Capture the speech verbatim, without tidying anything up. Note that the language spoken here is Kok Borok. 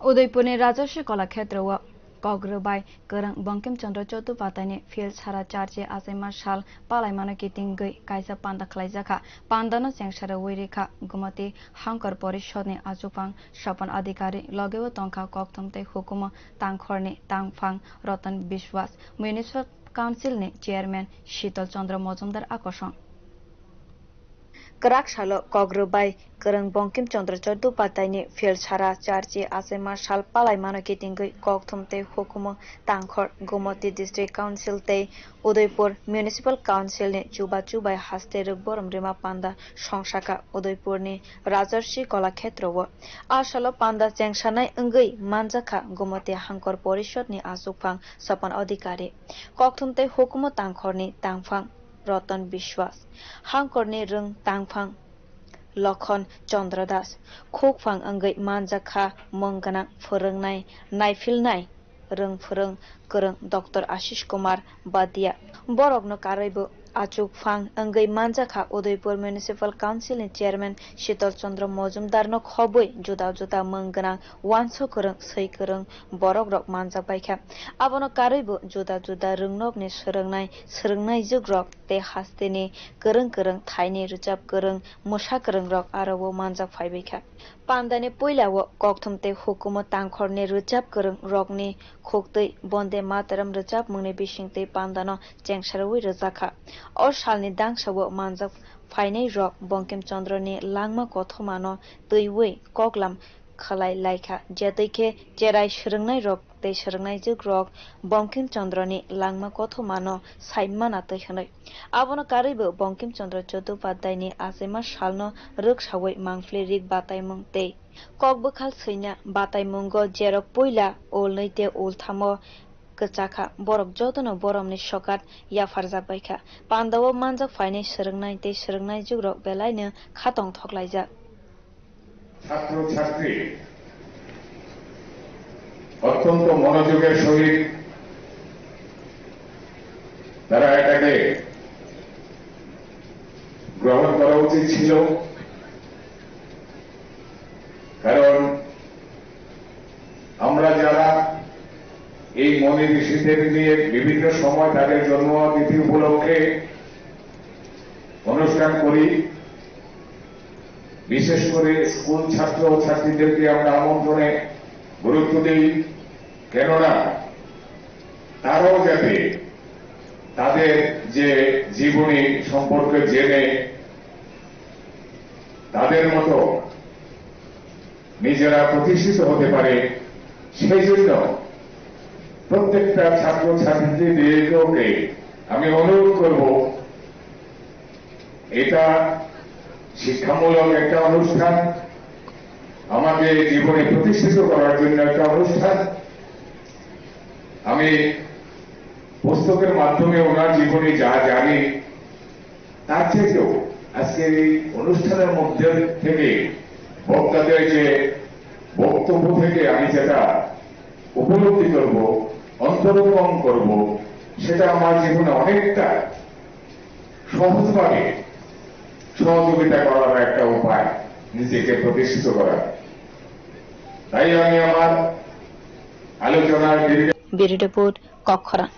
Udaipurni Rajarshi Kolakhetro o Kok rwbai kwrwng Bankim Chandra Chattopadhyayni Phil Sara Charchi achaima sal palaimano kitingwi kaisa panda khlaijakha. Pandano chengsarwi rikha Gumati Hangkor Porishodni achukphang Swapan Adhikari, logeo tongkha kokthum tei hukumu tangkhorni tangphang Ratan Biswas, Municipal Councilni Chairman Shital Chandra Mojumdar akosong. Kwrak salo kok rwbai kwrwng Bankim Chandra Chattopadhyayni Phil Sara Charchi achaima sal palaimano kitingwi kokthum tei hukumu tangkhor Gumati District Council tei Udaipur Municipal Councilni chubachu bai haste rwk borom rima panda songsakha Udaipurni Rajarshi Kolakhetro o. A salo panda chengsanai wngwi manjakha Gumati Hangkor Porishodni achukphang Swapan Adhikari. Kokthum tei hukumu tangkhorni tangphang Ratan Biswas, hangkorni rwng tangphang Lokhon Chandra Das, khukphang wngwi manjakha mung gwnang phwrwngnai, naiphilnai, rwng phwrwng kwrwng Doctor Ashish Kumar Badia. Borokno karwibo achukphang wngwi manjakha Udaipur Municipal Councilni Chairman Shital Chandra Mojumdarno khobwi juda juda mung gwnang uansuk kwrwng, swi kwrwng borokrok manjak baikha. Abono karwibo juda juda rwngnokni swrwngnai, swrwngnaijwkrok tei hasteni kwrwng kwrwng thaini rwchap kwrwng, mwsa kwrwngrok aro o manjak phaibaikha. Pandani puila o kokthum tei hukumu tangkhorni rwchap kwrwng rokni khuktwi Bonde Mataram rwchapmungni bisingtwi pandano chengsarwi rwjakha. O salni dangsa o manjak phainai rok Bankim Chandra ni langma kothomano twiwi koklam khlai laikha, je twi khe cherai swrwngnai rok tei swrwngnaijwk rok Bankim Chandra ni langma kothomano saimana twi hwnwi. Abono karwibo Bankim Chandra Chattopadhyay ni achaima salno rwksawi mangpili rik bataimung tei kok bwkhal swina bataimungo jerok puila ulnwi tei ulthamo kwchakha, borok jotono boromni sokat yapharjak baikha. Pandao manjak phainai swrwngnai tei swrwngnaijwk rok belaino khatong thoklaijak. ছাত্রছাত্রী অত্যন্ত মনোযোগের সহিত তারা এটাকে গ্রহণ করা উচিত ছিল, কারণ আমরা যারা এই মুনি ঋষিদের নিয়ে বিভিন্ন সময় তাদের জন্মতিথি উপলক্ষে অনুষ্ঠান করি, বিশেষ করে স্কুল ছাত্র ও ছাত্রীদেরকে আমরা আমন্ত্রণে গুরুত্ব দেই, কেননা তারাও যাতে তাদের যে জীবনী সম্পর্কে জেনে তাদের মতো নিজেরা প্রতিষ্ঠিত হতে পারে, সেই জন্য প্রত্যেকটা ছাত্র ছাত্রীদেরকে আমি অনুরোধ করব, এটা শিক্ষামূলক একটা অনুষ্ঠান, আমাকে জীবনে প্রতিষ্ঠিত করার জন্য একটা অনুষ্ঠান। আমি পুস্তকের মাধ্যমে ওনার জীবনী যা জানি, তার থেকেও আজকের এই অনুষ্ঠানের মধ্যে থেকে বক্তাদের যে বক্তব্য থেকে আমি যেটা উপলব্ধি করব, অন্তরঙ্গন করব, সেটা আমার জীবনে অনেকটা সহজভাবে সহযোগিতা করার একটা উপায়, নিজেকে প্রতিষ্ঠিত করার। তাই আমি আমার আলোচনার দীর্ঘ Bureau Report, Kokkhorang.